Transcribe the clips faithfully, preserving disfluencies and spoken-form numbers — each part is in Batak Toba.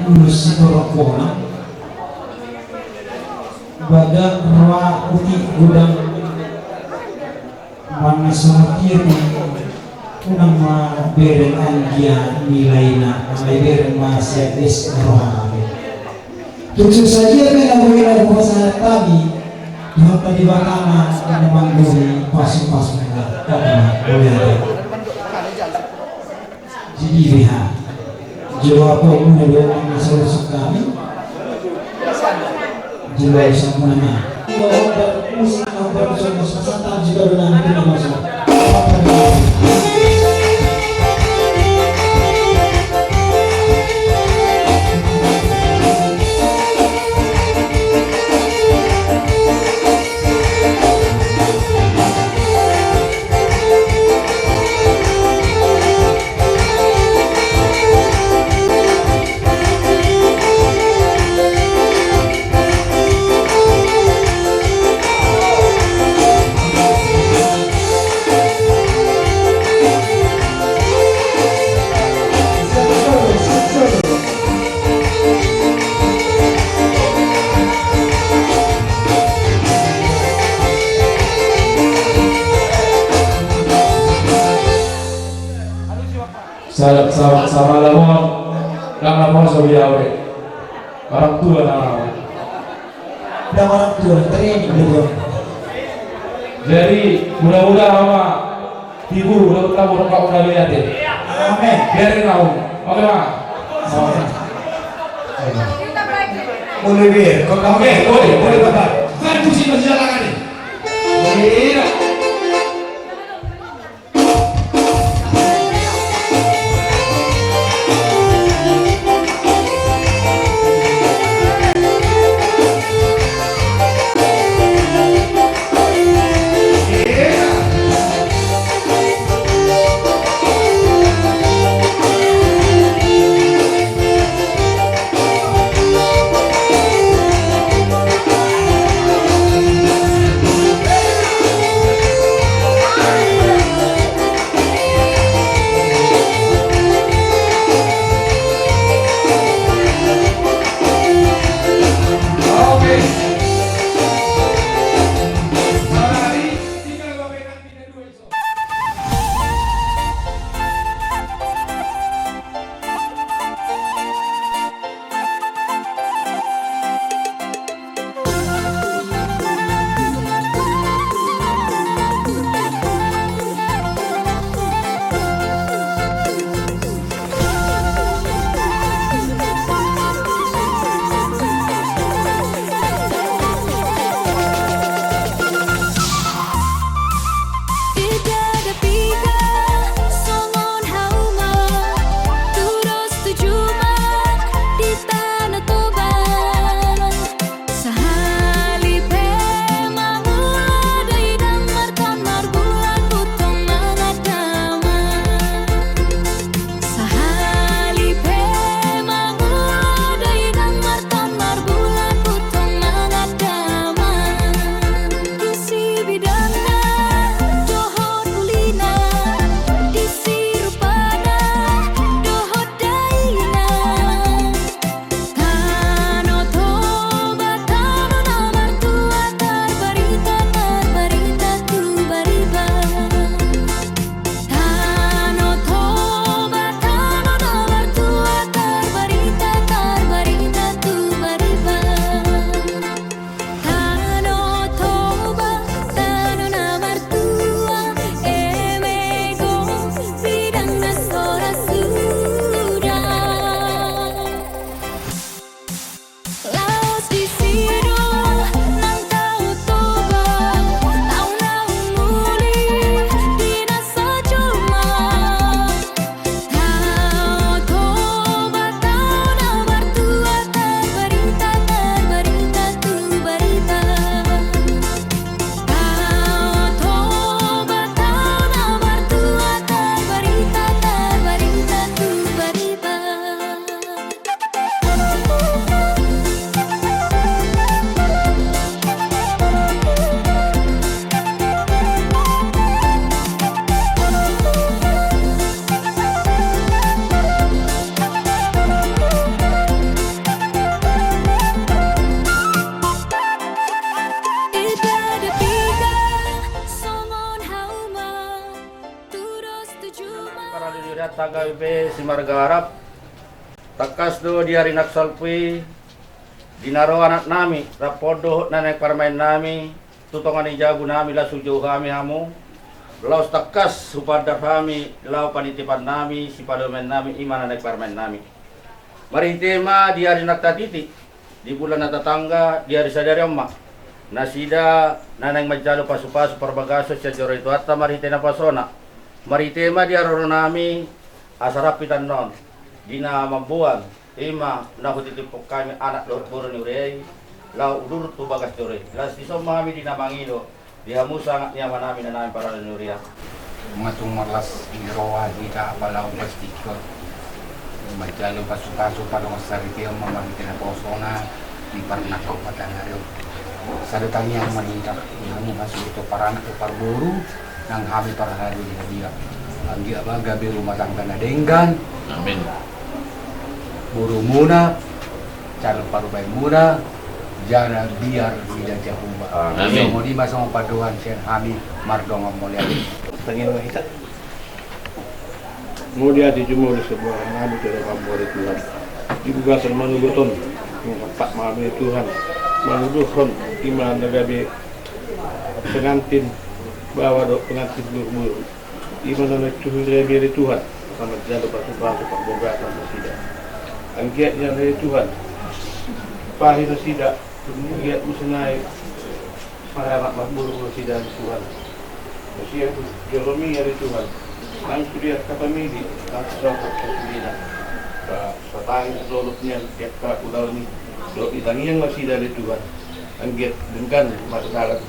Ulos sitorop bona. Baga roa uti godang. Manang songon dia pe, unang ma bereng anggia nilaina, alai bereng ma sian es rohana. Tung so sadia pe na boi na hupasahat hami, Tuhanta Debata ma na manggohi pasu-pasuna. Jadi, beha. Jawab muna do na so husungkun hami. Jawab muna. Musik, musik, musik, musik. Sa-, sa-, samalam on, ndang na poso be au. Orang tua na au. Ndang orang tua, training dulu. Jadi, mudah-mudahan ma tibu, dapat tamu, dapat mudah-mudahan. Amin. Biarin au. Oke, Ma. Oke. Boleh, Bir. Oke, boleh, boleh, Bapak. Kan pusing masih jalan nih. Iya. Gabe pe simarga Arab. Tangkas do di ari na salpu i, di na ro anaknami rap dohot na naeng parumaennami tu tonga ni jabunami, laos hujou hami hamu, laos tangkas hupaandar hami laho panitipannami, sipadomeannami, i ma na naeng parumaennami. Marhite ma di ari na tatiti, di bulan na tatangga, di ari sadari on ma nasida na naeng manjalo pasupasu parbagason sian joro ni Tuhanta marhite naposona. Marhite ma di haroronami asa rap hita annon di na mamboan, i ma na hutitiphon hami anak dohot boru ni huria i, laho udur tu bagas joro i. Laos dison ma hami di na mangido di hamu sangap ni amanami na naeng parhalado ni huria. Matung marlas ni roha hita apala umbas tingki on manjalo pasupasu pardongansaripeon ma marhite naposona di parnangkok matangari on. Sada tangiang ma hita di hamu hasuhuton paranak dohot parboru nang hami parhalado ni huria. Anggiat ma gabe rumah tangga na denggan. Amin. Borumuna, calon parumaenmuna, jala biar mida Jahowa. Amin. Songon i ma songon pandohan sian hami mardongan mauliate. Tangiang ma hita. Mauliate jumolo sian rohanami tu Ho ma ale Tuhan. Di bagasan manogot on, mangapap ma hami ale Tuhan. Manguduhon i ma na gabe pengantin baoa dohot pengantin boru. I ma na naeng tu huria ale Tuhan, asa manjalo pasupasu parbagason nasida. Anggiat nian ale Tuhan, pahi nasida, anggiat muse nai maranak marboru nasida ale Tuhan. Muse tu jolomi ale Tuhan, nang sude angka famili, nang sisonggop sasudena. Sa-, satahi sasolopi nian di angka ulaon i, dohot di tangiang nasida ale Tuhan. Anggiat denggan mardalan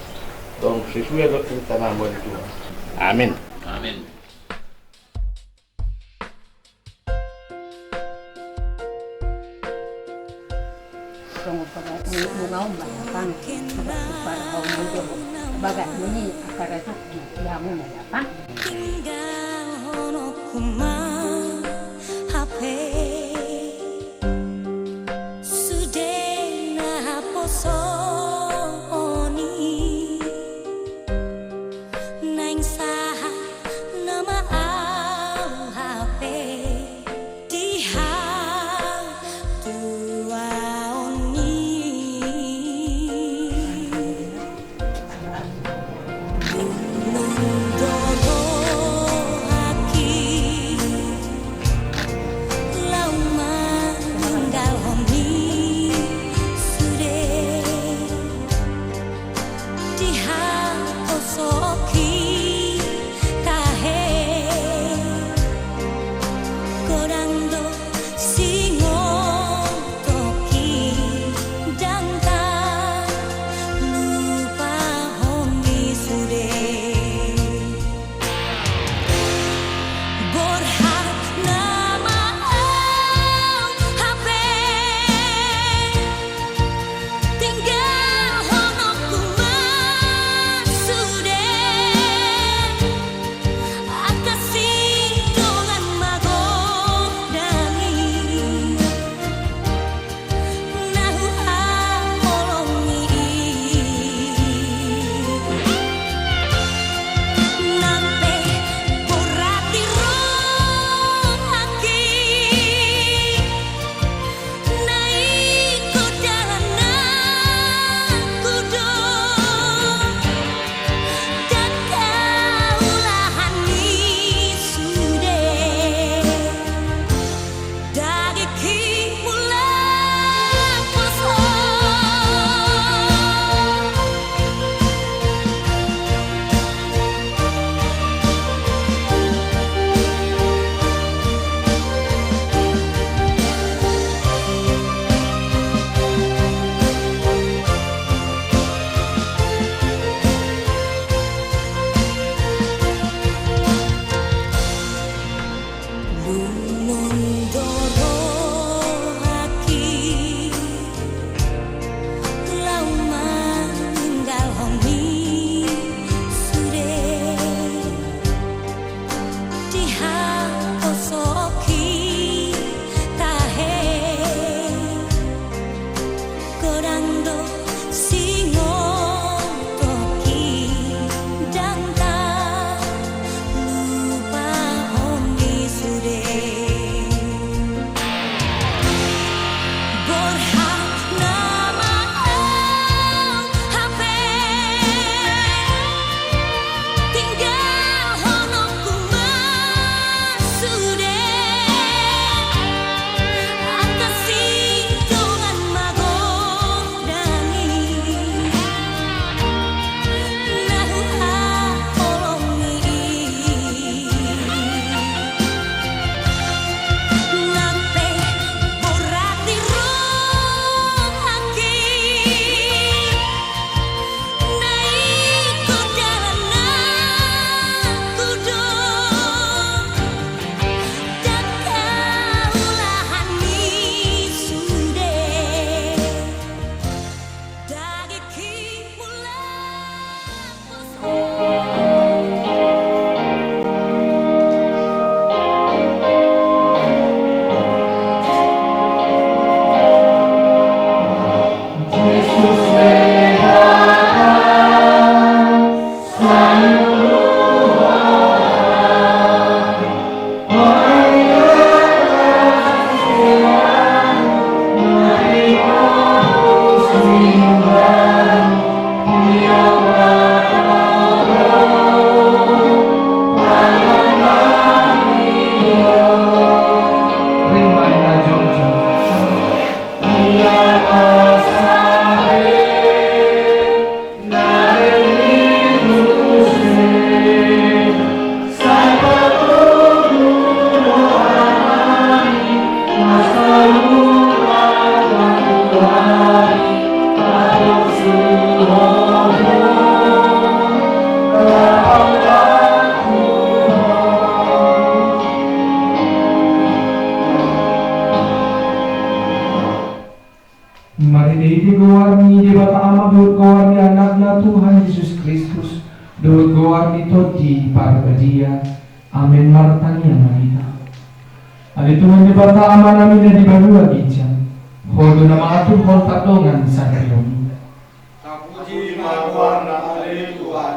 tong sesuai dohot ingananmu ale Tuhan. Amin. Amin. Songon bagas ni bunga on ma na pang, bagas ni bunga on ma na pang, bagas ni akar itu, ya, mau na pang. Tinggalhon ma hape sude na poso on i. Naeng sahat nama au hape di hatuaon i. Dung do rohangki Marhitehite goar ni Debata Ama dohot goar ni Anakna Tuhan Jesus Kristus dohot goar ni Tondi Parbadia. Amen. Martangiang ma hita. Ale Tuhan Debata Amanami na di banua ginjang, Ho do na mangaturhon pardongan sangkapon i. Tapuji ma goarna ale Tuhan.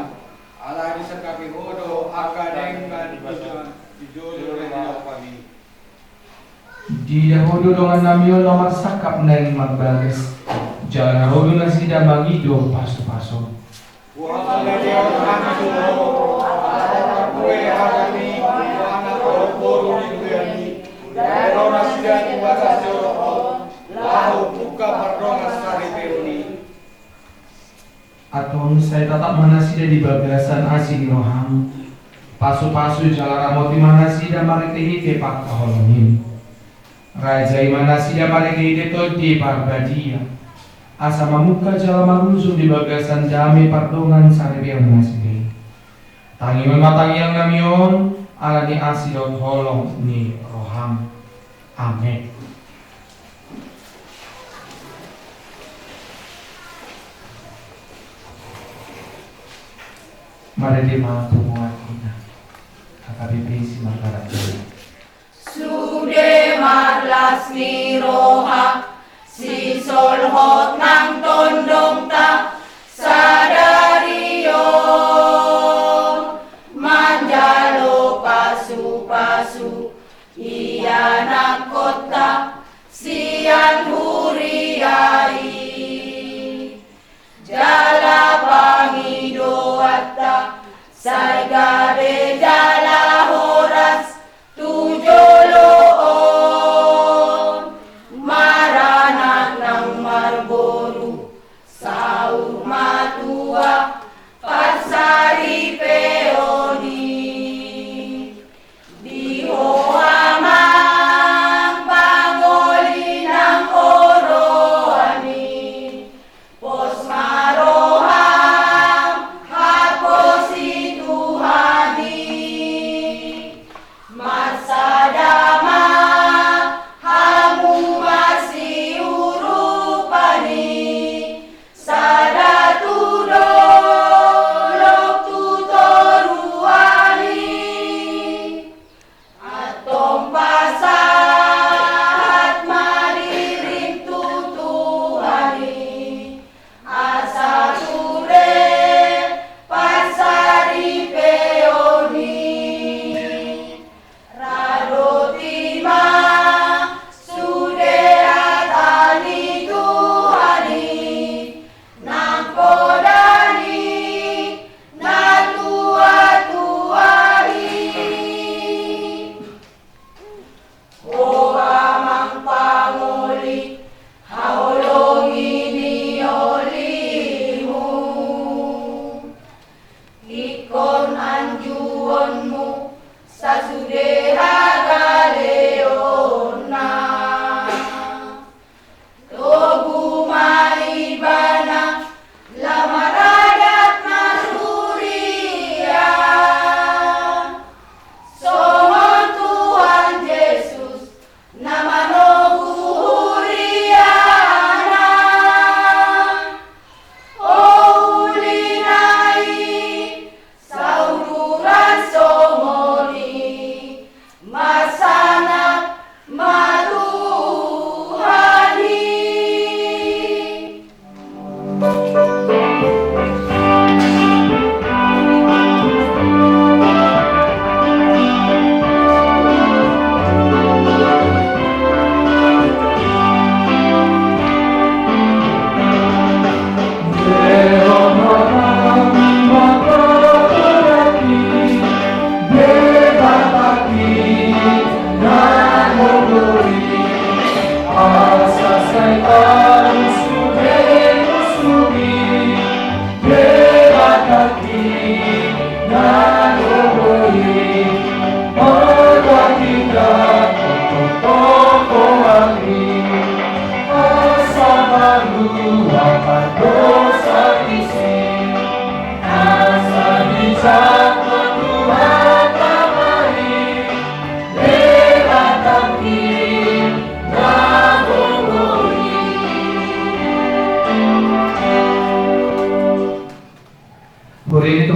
Ala disangkapi Ho do angka denggan di jolo ni rohami. Diida Ho do dongannami on na marsangkap naeng marbagas, jala na ro do nasida mangido pasupasu. Huhambahasahon hami tu Ho, ala parbue hami tu anak dohot boru ni Tuhan i, ro nasida tu bagas joro on, laho buka pardongan saripeon i. Antong sai tatap ma nasida di bagasan asi ni roham. Pasupasu jala ramoti ma nasida marhitehite pangkaholongan i. Rajai ma nasida marhitehite Tondi Parbadia, asa mamungka jala marujung di bagasan dame pardongan saripeon nasida i. Tangihon ma tangiangnami on, ala ni asi dohot holong ni roham. Amen. Marende ma punguan ina, H K B P Simarmata. Sude marlas ni roha, sisolhot nang tondongta sadari on, manjalo pasupasu ianakkonta sian huria i. Jala pangidoanta sai gabe jala horas tu jolo on, maranak nang marboru, saur matua parsaripeon i. Di Ho amang pangoli nang oroan i, pos ma roham haposi Tuhan i. Marsada ma hamu masiurupan i, sada tu dolok tu toruan i. Antong pasahat ma dirim tu Tuhan i, asa ture parsaripeon i. Radoti ma sude hata ni Tuhan i, nang poda ni natuatua i. Ho amang pangoli, haholongi ni olimu, ingkon anjuonmu sasude hagaleonna. Togu ma ibana lam maradat marhuria, songon Tuhan Jesus na manogu huriana. O ulina i, sauduran songon i, marsangap ma Tuhan i.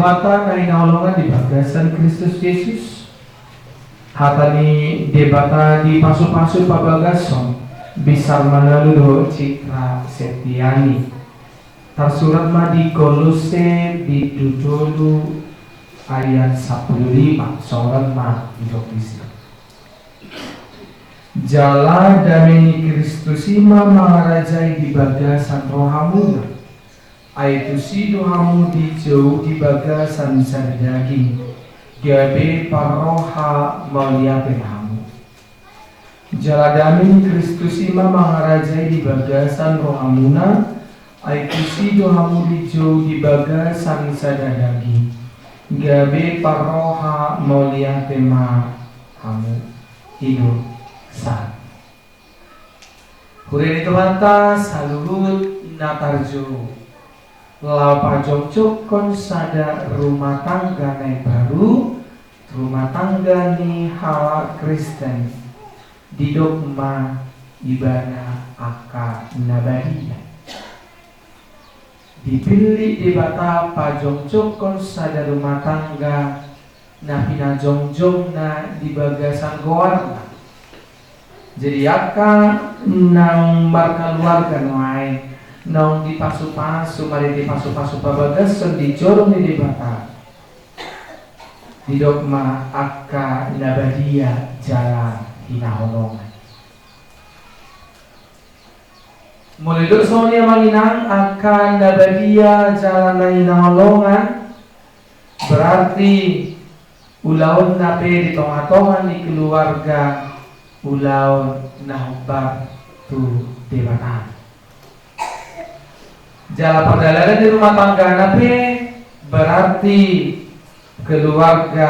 Debata na hinaholongan di bagasan Kristus Jesus. Hata ni Debata di pasu-pasu pabagason, binsar manalu dohot citra setiani. Tarsurat ma di Kolose bindu tolu ayat sampulu lima, songon on ma didok disi. Jala dame ni Kristus i ma mangarajai di bagasan rohamuna. Ai tusi do hamu dijou di bagasan sada daging, gabe parroha mauliate ma hamu. Jala dame ni Kristus i ma mangarajai di bagasan rohamuna, ai tusi do hamu dijou di bagasan sada daging, gabe parroha mauliate ma hamu. I do sahat. Huria ni Tuhanta saluhut na tarjou, laho pajongjongkon sada rumah tangga na imbaru, rumah tangga ni halak Kristen, didok ma ibana angka na badia. Dipillit Debata pajongjongkon sada rumah tangga na pinajongjongna di bagasan goarna. Jadi angka naung markaluarga nuaeng, naung dipasu-pasu, marhite pasu-pasu pabagason di joro ni Debata, didok ma angka na badia jala hinaholongan. Molo didok songon i, amang inang, angka na badia jala na hinaholongan, berarti ulaonna pe di tonga-tonga ni keluarga ulaon na hombar tu Debata. Jala pardalanan ni rumah tanggana pe berarti keluarga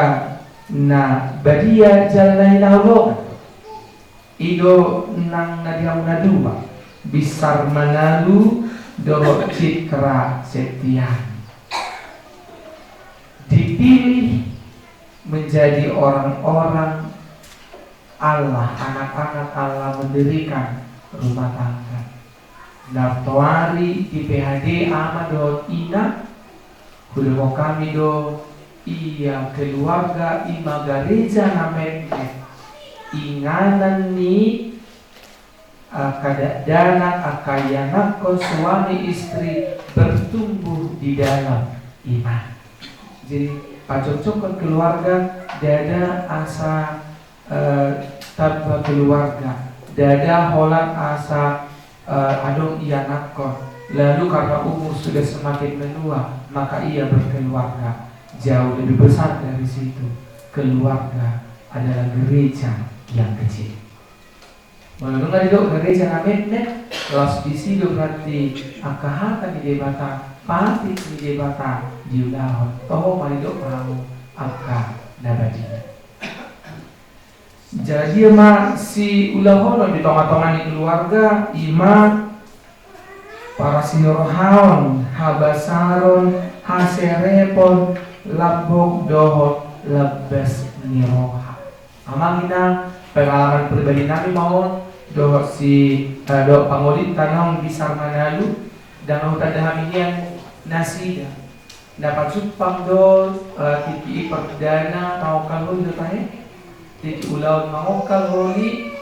na badia jala na hinaholongan. I do nang na di hamu na dua, binsar manalu dohot citra setiani. Dipilih menjadi orang-orang Allah, anak-anak Allah, mendirikan rumah tangga. Martoari di P H D ama dohot ina, hudokhon hami do, ia keluarga i ma gareja na metmet, inganan ni angka dakdanak, angka ianakhon, suami istri bertumbuh di dalam iman. Jadi pajongjongkon keluarga, ndada asa eh, tamba keluarga, ndada holan asa eh, adong ianakhon, lalu karena umur sudah semakin menua, maka ia berkeluarga. Jauh lebih besar dari situ. Keluarga adalah gereja yang kecil. Molo dung didok gareja na metmet, laos disi do berarti angka hata ni Debata, patik ni Debata diulahon. Toho ma didok hamu angka na badia. Jadi ma siulahonon di tonga-tonga ni keluarga, i ma parasirohaon, habasaron, haserepon, lambok dohot lambas ni roha. Amang inang, pengalaman pribadi nami ma on, dohot si, eh, dohot pangolinta naung binsar manalu, ndang hutanda hami nian nasida. Na pajumpang do, eh, tingki i pardana mangongkal holi do tahe. Tingki ulaon mangongkal holi,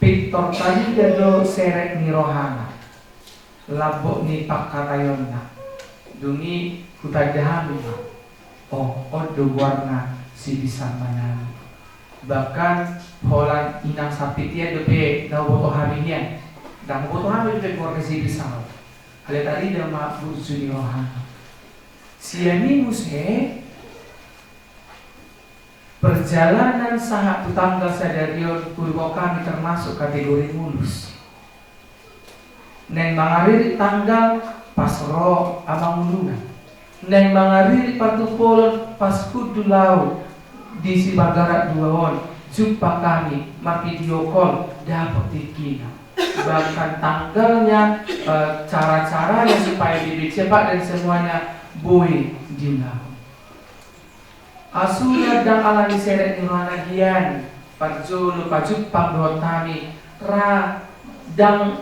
pintor tarida do serep ni rohana, lambok ni pangkataionna. Dung i hutanda hami ma, oh, on do goarna sibinsar manalu. Bahkan holan inang sampit i dope na huboto hami nian. Ndang huboto hami dope goarna sibinsar. Alai tarida ma burju ni rohana. Sian i muse, perjalanan sahat tu tanggal sadari on, hudokhon hami termasuk kategori mulus. Naeng mangaririt tanggal, pas ro amanguluna. Naeng mangaririt partumpolon, pas hundul au di Sibargarat dua on, jumpa hami, marvideo call, dapot tingkina. Bahkan tanggalnya, eh, cara-caranya supaya lebih cepat dan semuanya boi diulahon. Asuna ndang alani serep ni rohana hian, parjolo pajumpang dohot hami, ra ndang,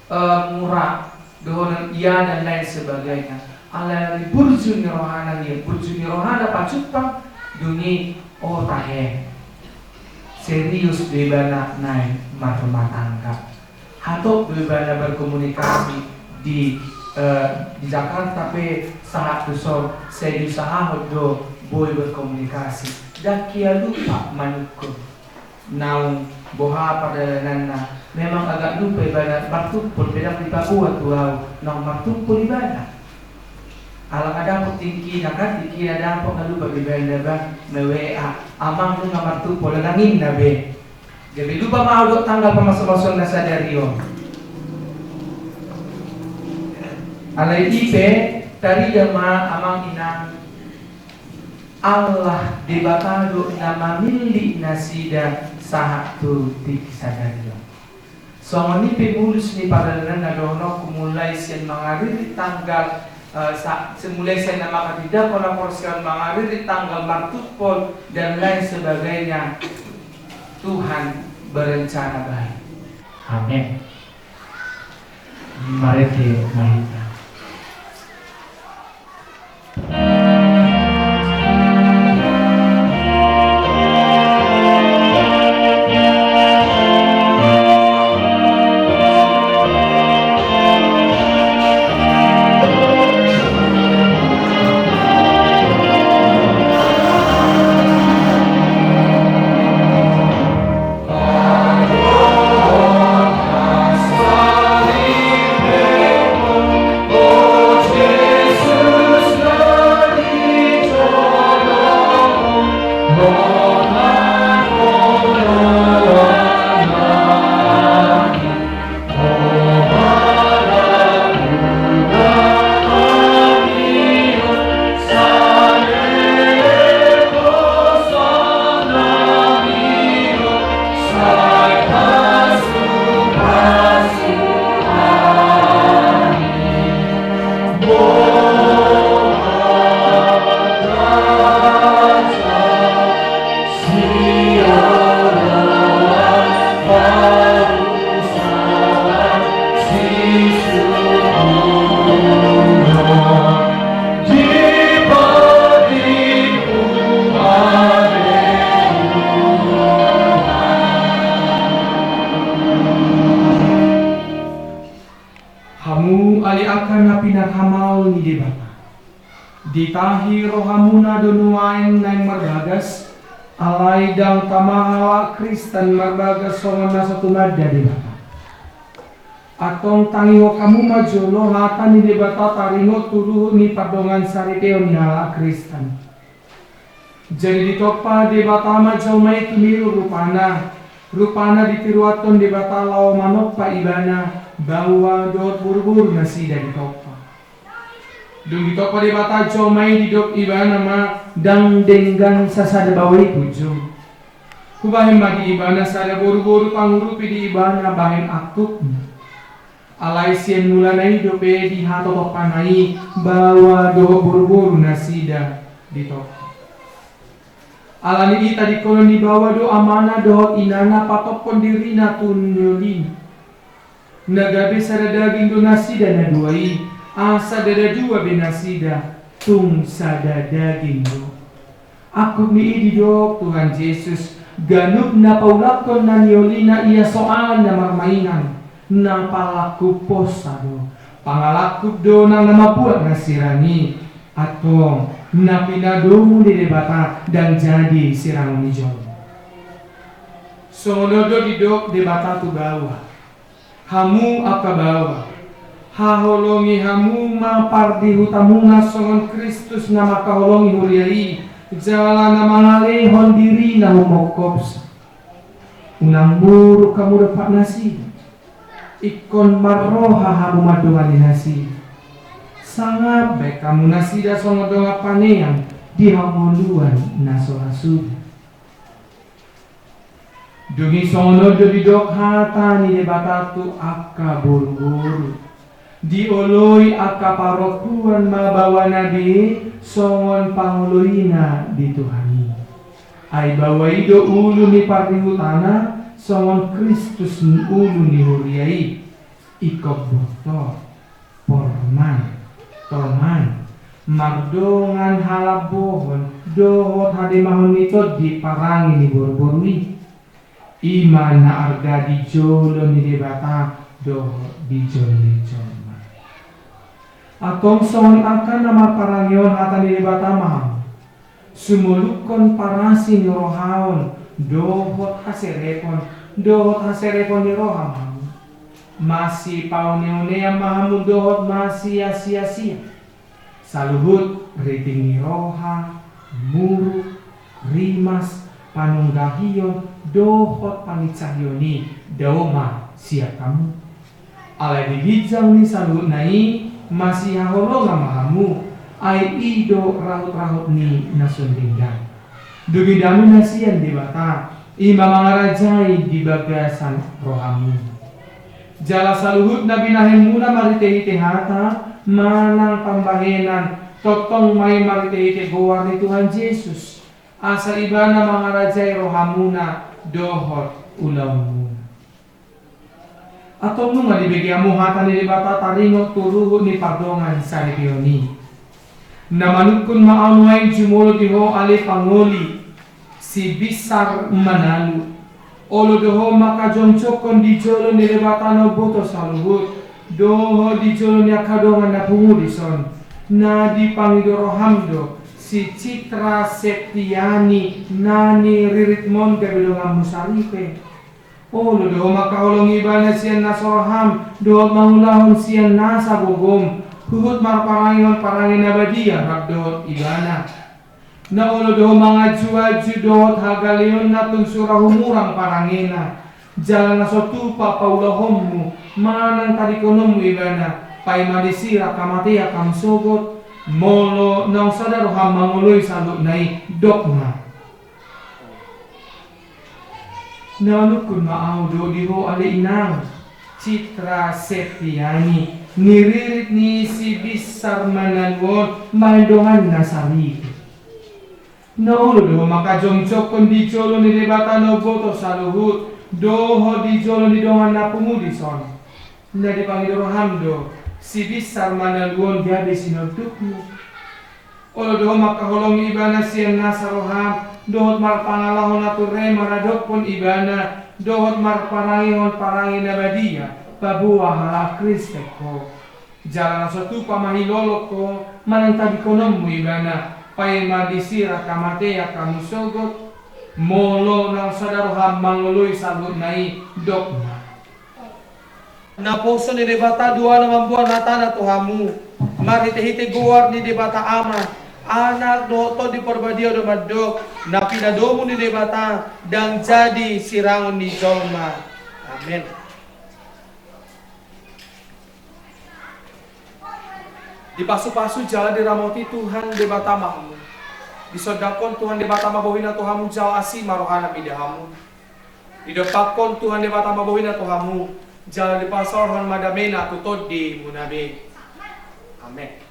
eh, mura dohonon ia dan lain sebagainya. Alai burju ni rohana, ia burju ni rohana pacumpang, dung i, oh tahe, serius do ibana naeng marrumah tangga. Hatop do ibana berkomunikasi di, eh, di Jakarta pe sahat tu son, sai diusahahon do boi berkomunikasi. Ndang ia lupa manungkun. Naung boha pardalananna, memang agak lupa ibana, martumpol pe ndang dipaboa tu au naung martumpol ibana. Ala nga dapot tingkina kan, tingkina dapot, nga lupa do ibana ba me-W A, amang, nunga martumpol, ndang ninna be. Gabe lupa ma au dohot tanggal pamasumasuonna sadari on. Alai i pe, tarida ma amang inang, Allah Debata do na mamillit nasida sahat tu tingki sadari on. Songon i pe mulus ni pardalananna dohononku, mulai sian mangaririt tanggal, eh, sa-, mulai sian na mangaririt, dapot na porsean mangaririt tanggal martumpol dan lain sebagainya. Tuhan berencana baik. Amin. Marende ma hita. Hamu ale angka na pinarhamaol ni Debata, ditahi rohamuna do nuaeng naeng marbagas, alai ndang tama halak Kristen marbagas songon na so tumanda Debata. Antong tangihon hamu ma jolo hata ni Debata taringot tu luhut ni pardongansaripeon ni halak Kristen. Jadi ditompa Debata ma jolma i tu niru rupana, rupana ditiruanhon Debata laho manompa ibana, baoa dohot boruboru nasida ditompa. Dung ditompa Debata jolma i, didok ibana ma, ndang denggan sasada baoa i punjung. Hubahen ma di ibana sada boruboru pangurupi di ibana bahen angkupna. Alai sian mulana i dope di hatotompana i baoa dohot boruboru nasida ditompa. Alani i tadingkonon ni baoa do amana dohot inana patophon dirina tu niolina. Na gabe sada daging do nasida na dua i, asa ndada dua be nasida, tung sada daging do. Angkup ni i didok Tuhan Jesus, ganup na paulakhon na niolina ia soalan na marmainan, na palangkup posa do. Pangalangkup do nang na mambuat na sirang i, antong na pinadomu ni Debata ndang jadi sirangon ni jolma. Songon on do didok Debata tu baoa. Hamu angka baoa, haholongi hamu ma pardihutamuna songon Kristus na mangkaholongi huria i, jala na mangalehon dirina humongkopsa. Unang muruk hamu dompak nasida. Ingkon marroha hamu mandongani nasida. Sangap baen hamu nasida songon dongan panean di hangoluan na so ra suda. Dung i songon on do didok hata ni Debata tu angka boruboru. Dioloi angka parompuan ma baoana be songon pangoloina di Tuhan i. Ai baoa i do ulu ni pardihutana songon Kristus ulu ni huria i. Ingkon botor. porman, toman, mardongan halambohon dohot hademahon ni Tondi parange ni boruboru i. I ma na arga di jolo ni Debata dohot di jolo ni jolma. Antong songon angka na marparange on hata ni Debata ma hamu. Sumolukkon parasi ni roha on dohot haserepon, dohot haserepon ni roha ma hamu. Masipaoneonean ma hamu dohot masiasiasian. Saluhut riting ni roha, muruk, rimas, panunggahion, dohot panginsahion i dao ma sian hamu. Alai di ginjang ni saluhutna i masihaholongan ma hamu, ai i do rahutrahut ni na sun denggan. Dung i dame na sian Debata, i ma mangarajai di bagasan rohamu. Jala saluhut na binahenmuna marhitehite hata manang pambahenan, tongtong ma i marhitehite goar ni Tuhan Jesus, asa Ibana mangarajai rohamuna dohot ulaonmuna. Antong nunga dibege hamu hata ni Debata taringot tu ruhut ni pardongansaripeon i. Na manungkun ma ahu nuaeng jumolo di ho ale pangoli, sibinsar manalu. Olo do ho mangkajongjongkon di jolo ni Debata na umboto saluhut, dohot di jolo ni angka dongan na pungu dison, na dipangido roham do si Citra Septiani na niriritmon gabe donganmu saripe. Olo do ho mangkaholongi ibana sian na so roham, dohot mangulahon sian nasa gogom, huhut marparangehon parange na badia rap dohot ibana. Na olo do ho mangajuaju dohot hagaleonna tung sura humurang parangena, jala na so tupa paulahonmu manang tadingkononmu ibana, paima disi rap hamatean hamu sogot, molo naung sada roham mangoloi saluhutna i, dok ma. Na manungkun ma ahu do di ho ale inang, Citra Septiani, niririt ni sibinsar manalu on, bahen donganna saripe. Na olo do ho mangkajongjongkon di jolo ni Debata na umboto saluhut, dohot di jolo ni dongan na pungu dison, na dipangido roham do sibinsar manalu on gabe sinondukmu. Olo do ho mangkaholongi ibana sian nasa roham, dohot marpangalaho na ture maradophon ibana, dohot marparangehon parange na badia, paboa halak Kristen ho. Jala na so tupa mangilolong ho manang tadingkononmu ibana, paima disi rap hamatean hamu sogot, molo naung sada roham mangoloi saluhutna i, dok ma. Naposo ni Debata do na mamboan hatana tu hamu, marhitehite goar ni Debata Ama, Anak dohot Tondi Parbadia do mandok, na pinadomu ni Debata, ndang jadi sirangon ni jolma. Amen. Dipasupasu jala diramoti Tuhan Debata ma hamu. Disondangkon Tuhan Debata ma bohina tu hamu jala asi ma rohana mida hamu. Didompakkon Tuhan Debata ma bohina tu hamu, jala dipasaorhon ma damena tu tondimuna be. Amen.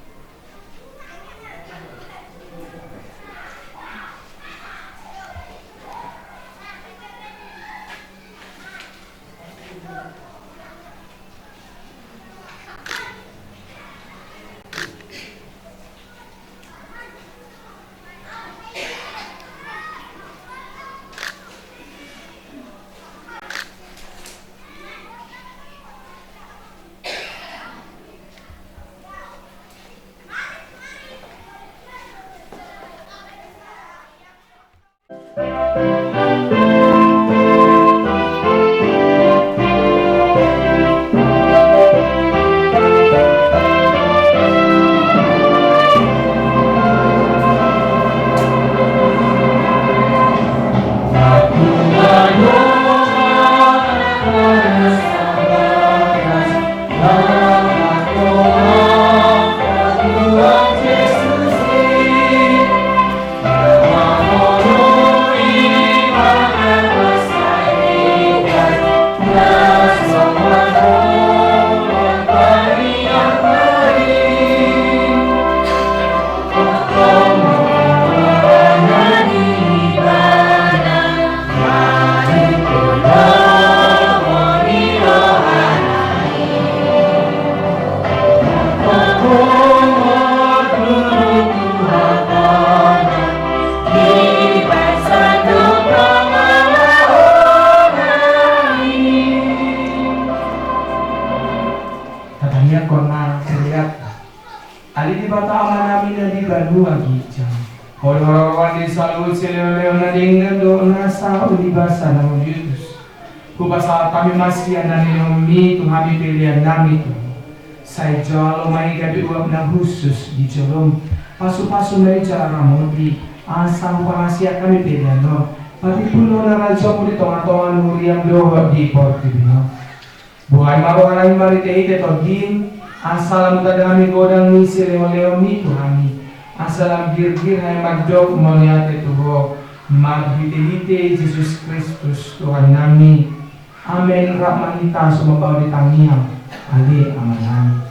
Tangiangkon ma kereanta. Ale Debata Amanami na di banua ginjang, Ho do haroroan di saluhut silehonlehon na denggan dohot na sahat di basa na uju-uju. Hupasahat hami ma sian na nilehonMi tu hami peleannami tu Ho. Sai jalo ma i gabe uap na hushus di jolom. Pasupasu ma i jala ramoti, asa huparasian hami pelean on, patimbul hona rajaonMu di tongatonga ni huriaM dohot di portibi on. Buhai ma rohanami marhitehite TondiM, asa lam tadingkon hami godang ni silehonlehonMi tu hami, asa lam girgir hami mandok mauliate tu Ho, marhitehite Jesus Kristus Tuhannami. Amen. Rap ma hita sumambahon di tangiang, Ale Amanami.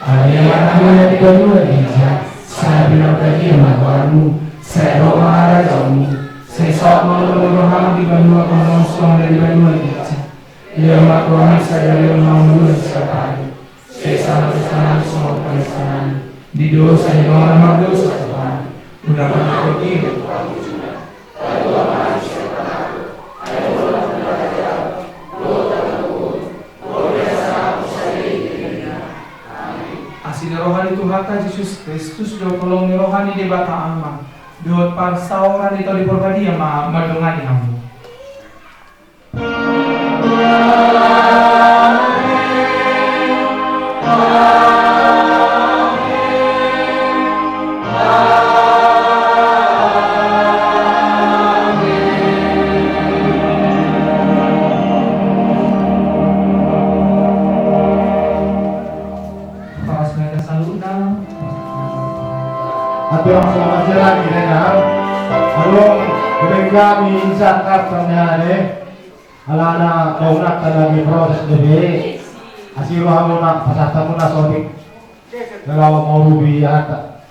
Ale Amanami na di banua ginjang, sai pinarbadia ma goarMu, sai ro ma harajaonMu, sai saut ma lomo ni rohaM di banua tonga on songon na di banua ginjang. Lehon ma tu hami sadari on hangoluan siapari. Sesa ma dosanami songon panesanami di dosa ni angka na mardosa tu hami. Unang ma togihon tu hami. Asi ni roha ni Tuhanta Jesus Kristus dohot holong ni roha ni Debata Ama dohot parsaoran ni Tondi Porbadia ma mandongani hamu. Pas mereka saluhutna. Ate, selamat siang lagi, Rena. Halo, bengkami insya Allah, Alana, kau nak lagi proses dope. Asi rohamuna, pasahat hamuna sotik. Kalau mau rubi ata.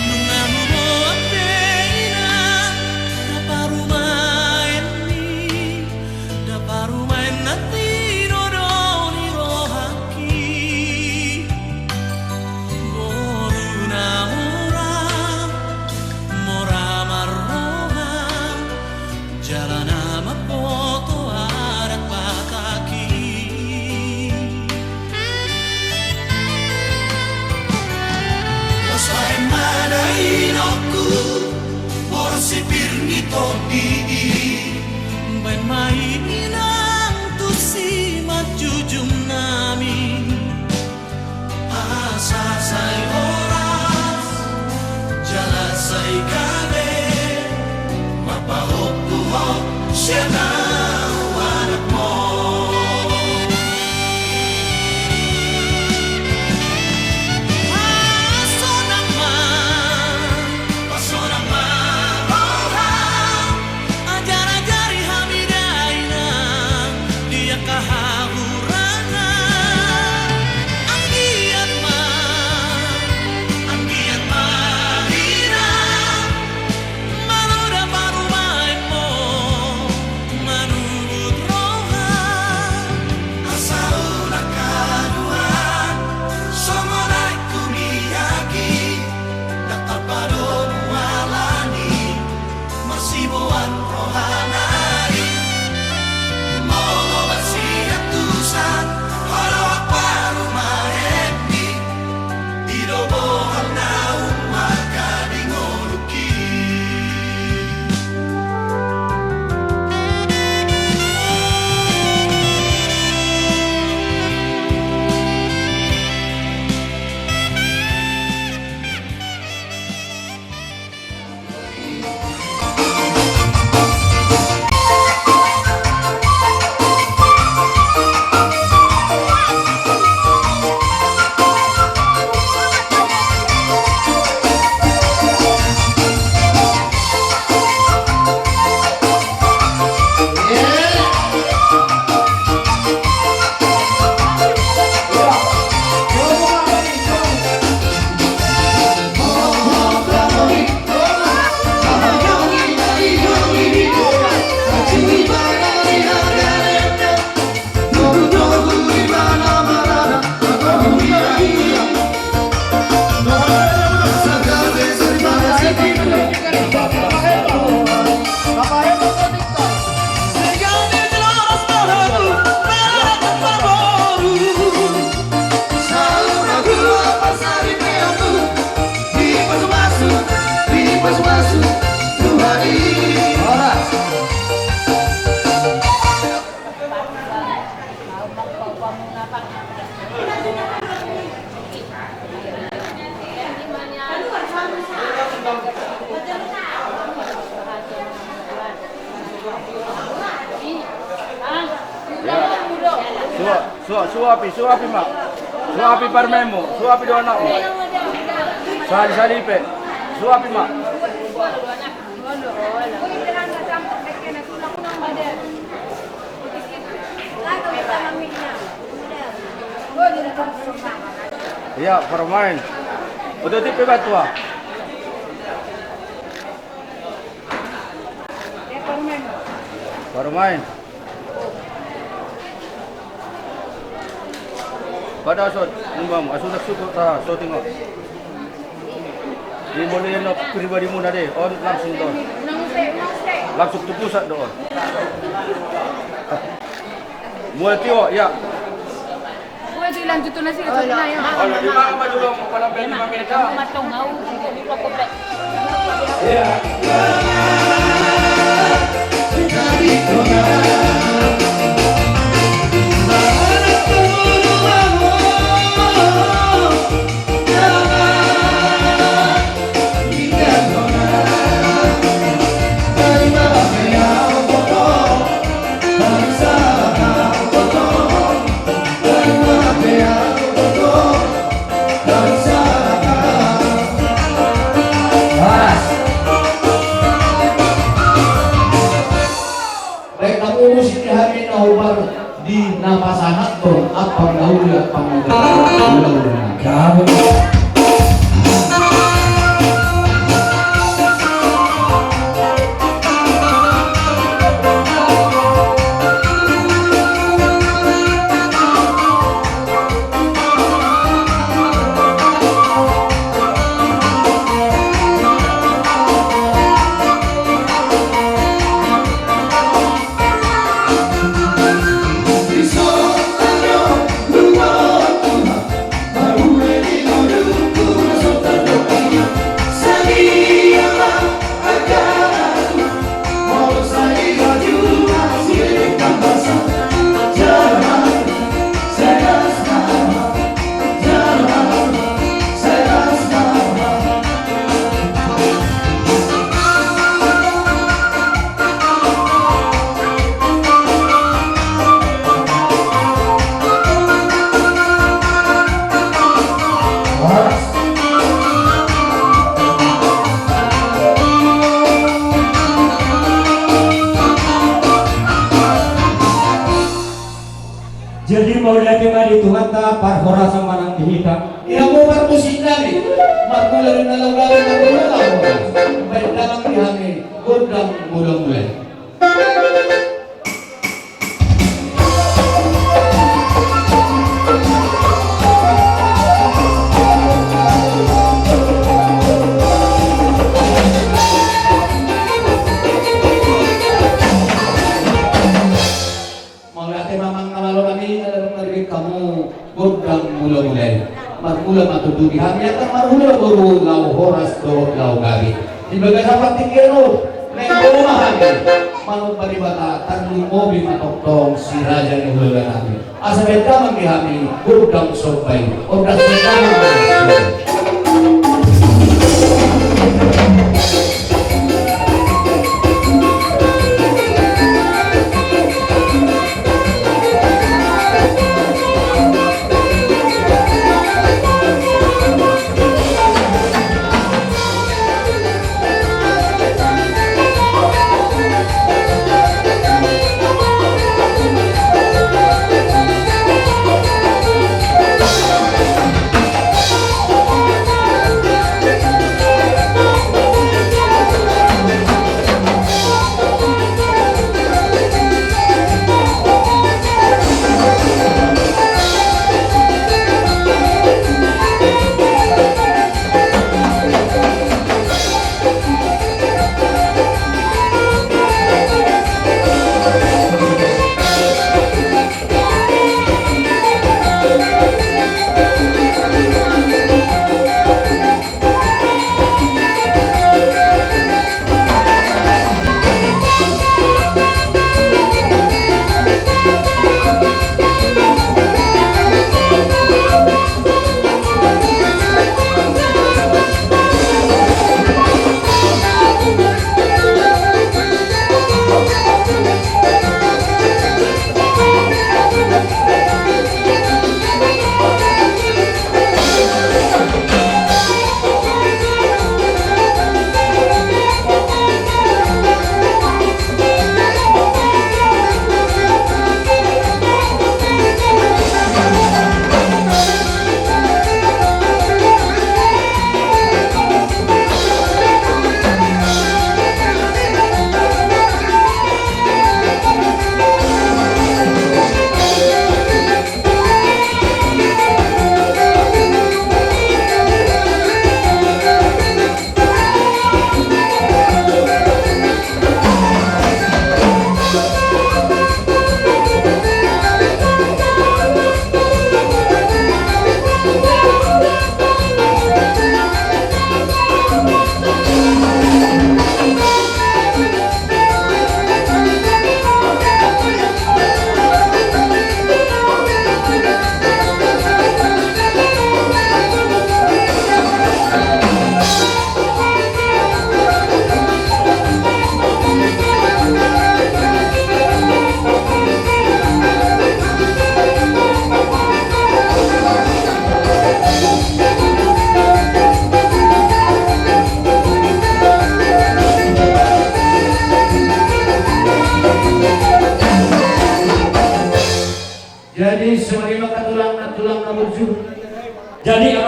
Nunga huboan be inang, na parumaenmi, na parumaen na tinodohon ni rohangki. Boru na mora, mora marroha, jala na mamboto adat Batak i. Pos baen ma da inongku, boru si pir ni tondi i. Baen ma i inang tu simanjujungnami. Asa sai horas, jala sai gabe, marpahompu ho sian au anakmu. Asa nang Sua-, sua-, suapi, suapi ma. Suapi parumaenmu, suapi do anakmu. Sali-sali pe. Suapi ma. Ia, parumaen. Ototik pe bantua. Parumaen. Pada sot, numbamu, asu nak suku, ta, soting on. Di molo yang pribadi muna de, on langsung do. Langsung tu pusat do on. Muat tio, ya. Gue di lanjut tu nasi kecil na ya. Kalau di mana maju dong, kalau beli maminta. Baik, namu musik ni hami na hombar di na pasahathon ampang na uli ampang na uli. Jadi mauliate ma di Tuhanta, parhorasan ma nang di hita. Ia mo parmusik nami, marmula di na laho gabe, marmula laho horas. Baen damang di hami gondang mula-mula i. Mauliate ma amang na malo nami, na lam margit hamu gondang mula-mula i. Marmula ma tutu di hami angka marhula boru, laho horas dohot laho gabe. Di bagasan partingkian on, naeng boru ma hami manomba Debata, tarlumobi ma tongtong si raja ni hulahula nami. Asa baen damang di hami gondang somba i. Gondang somba i.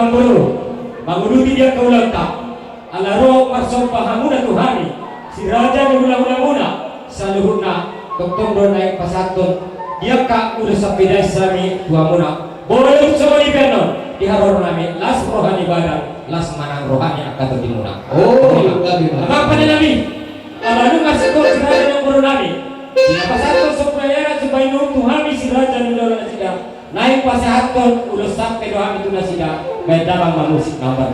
Manguluti di angka ulaonta, ala ro marsomba hamuna tu hami, si raja ni hulahulamuna, saluhutna, tongtong do naeng pasahathon di angka ulos sampe dais hami tu hamuna. Molo tung songon i pe annon, di haroro nami, las roha ni badan, las ma nang roha ni angka tondimuna. O, gabe ma. Amang pande nami, ala nunga singkop si raja ni boru nami, di na pasahathon somba ni anak somba ni inong tu hami si raja ni hulahulanasida. Naeng pasahathon ulos sampe do hami tu nasida, baen damang ma musik na hombar.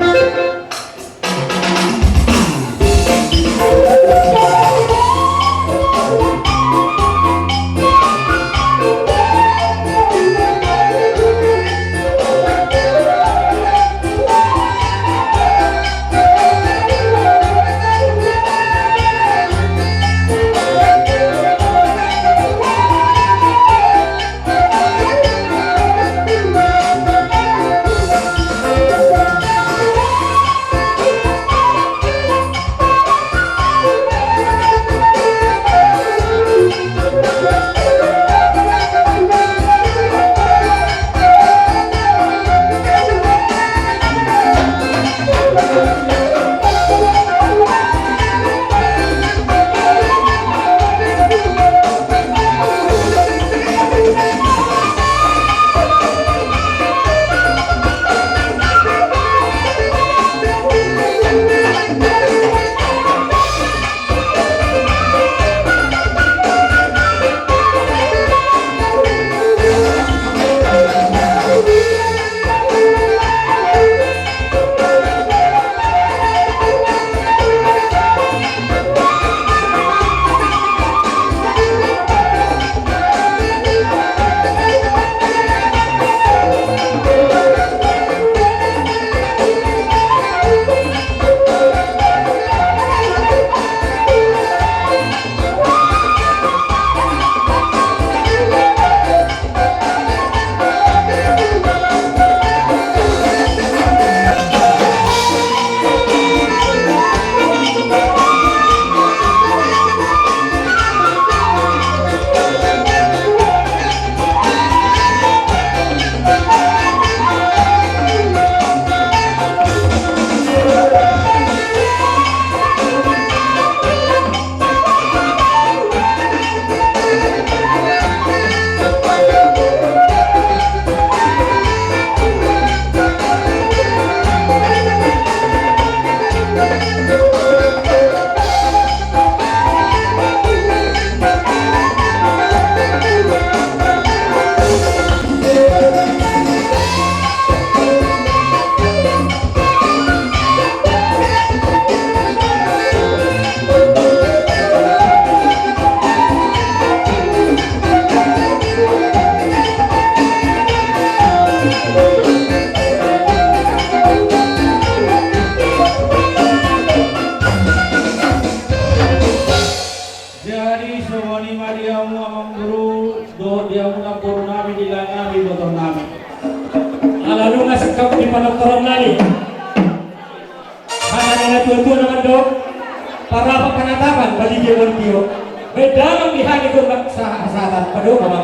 Jadi songon i ma di hamu amangboru dohot di hamu namboru nami, di lae nami, botor nami. Ala nunga singkop ni panortoron nami. Hata ni natuatua na mandok, parrapang panatapan, balige molo tio. Baen damang di hami do, sahatan, padomu ma.